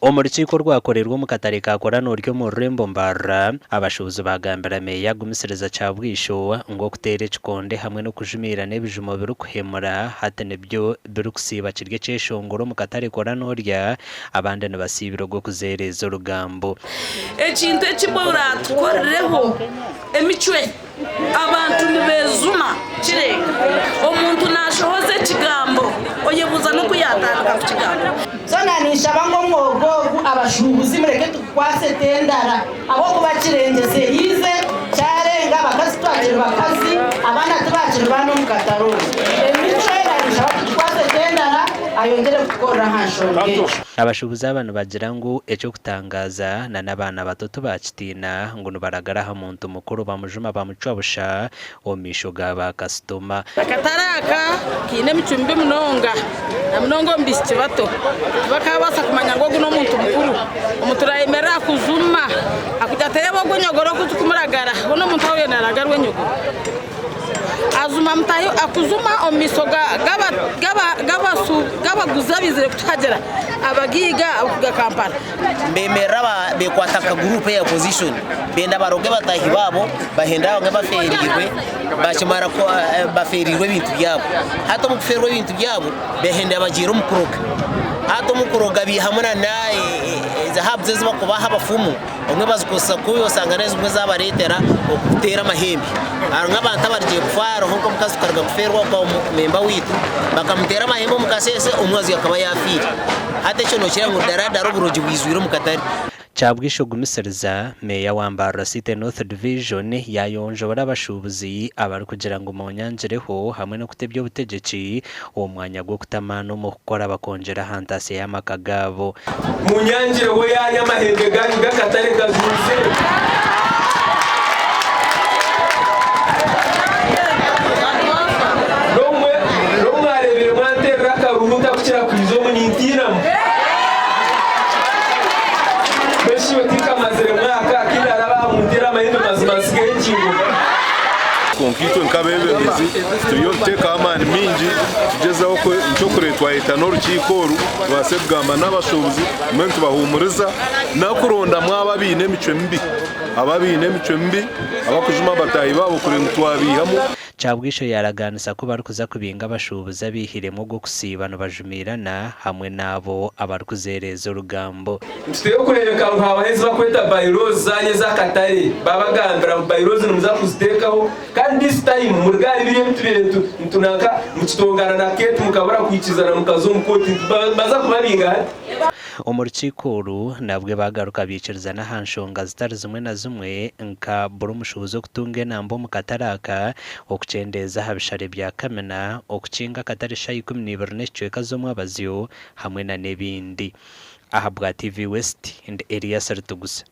Omu rukiiko orwakorerwa omu katare ka Korana ori omu rurembo Mbarara, abashuubuzi baagambira Meeya Gumisiriza Kyabwisho ngu okuteera ekikonde hamwe n'okujumiirana ebijumo birikuhemura hati nibyo birikusiiba kiri ekyeshongoro omu katare Korana orya, abandi nibasiibira ogw'okuzeereeza orugambo. Ekintu ekimwe oratukorireho emicwe. Abantu nibeejuma kirenga. Omuntu naashohoza ekigambo, oyebuuza n'oku yaatandika kukigamba. So na ninshaba ngu omwoga ogu abashuubuzi mureke tugukwase tendara ahabw'okuba kirengyesereize kyarenga abakazi tibakiri bakazi, abaana tibakiri baana omu katare omu. Emicwe na ninshaba tugikwase tendara ayongyere kutukorera aha nshonga egyo. Abashuubuzi aba nibagira ngu eky'okutangaaza na n'abaana bato tibakitiina ngu nibaragara aha muntu mukuru bamujuma bamucwa busha omu maisho ga baakasitoma. Akatare aka kaine emicwe mibi munonga na munonga omu baishiki bato. Tibakaabaasa kumanya ngu ogu n'omuntu mukuru. Omuntu naayemerera akujuma akugira ati reeba ogu enyogoro oku zirikumuragara. Hoona omuntu ahuriire naaragarwa enyogoro. Ajuma mutaahi akujuma omu maisho g'abaguzi abaizire kutuhagira abagaiga abarikuruga Kampala. Bemerera bekwata nka guruupu eya opposition benda baroge bataahi baabo bahende abamwe bafeereirwe bakimara bafeereirwe ebintu byabo. Hati omu kufeerwa ebintu byabo behenda bagiire omu kuroga. Hati omu kuroga baihamu na ezi herbs ezi barikubaha abafumu obumwe bazikozesa kubi osanga n'ezimwe zabareetera okuteera amahembe. Hariho abantu abarugire kufa hariho nk'omukazi tukaruga kufeerwa memba waitu bakamuteera amahembe omu kasheeshe omwazyo akaba yaafiire. Hati ekyo nokireeba ngu daradara oburogi bwijwire omu katare. Kyabwisha ogumisiriza, Meeya wa Mbarara City North Division yaayonjobora abashuubuzi abarikugira ngu munyangireho hamwe n'okuta eby'obutegyeki omu mwanya gw'okuta amaani omu kukora bakongyera aha ntaasya y'amaka gaabo. Munyangireho yaanyu amahembe gaanyu g'akatare gajuuze. N'obumwe n'obu mwareebire mwanteerera akaruuru ntakukira kwija omu nintiinamu. Mbwenu shi iwe tinkamazire mwaka ku ndaaraba aha munteere amahembe mazima ntsigeho engingo? Kwonka itwe nk'abeebembezi turiyo nituteekaho amaani maingi tugyezeho nikyo twayeta n'orukiiko oru tubaase kugamba n'abashuubuzi mbwenu tubahuumuriza n'okurondamu abo abaine emicwe mibi, abo abaine emicwe mibi abakujuma bataahi baabo kureba ngu twabaihamu. Kyabwisho yaaragaanisa ku barikuza kubinga abashuubuzi abaihiremu ogw'okusiiba nibajumiirana hamwe n'abo abarikuzeereeza orugambo. Nituteekwa kureebeka ngu haabaho ezi barikweta by-laws zaanyu ez'akatare, baabagambira ngu by-laws nimuza kuziteekaho kandi this time muruge ahari biri ebi tubaire nitunanka mukitongana na Kate mukabura kwikirizana mukaza omu kooti nibaza kubabinga hati. Omu rukiiko oru nabwe baagaruka baikirizana aha nshonga zitari zimwe na zimwe nka buri mushuubuzi okutunga enamba omu katare aka, okukyendeeza aha bishare bya kamina, okukinga akatare shaaha 12 n'ekicweka z'omwabazyo hamwe na n'ebindi. Ahabwa TV West, ndi Elias Ritugusa.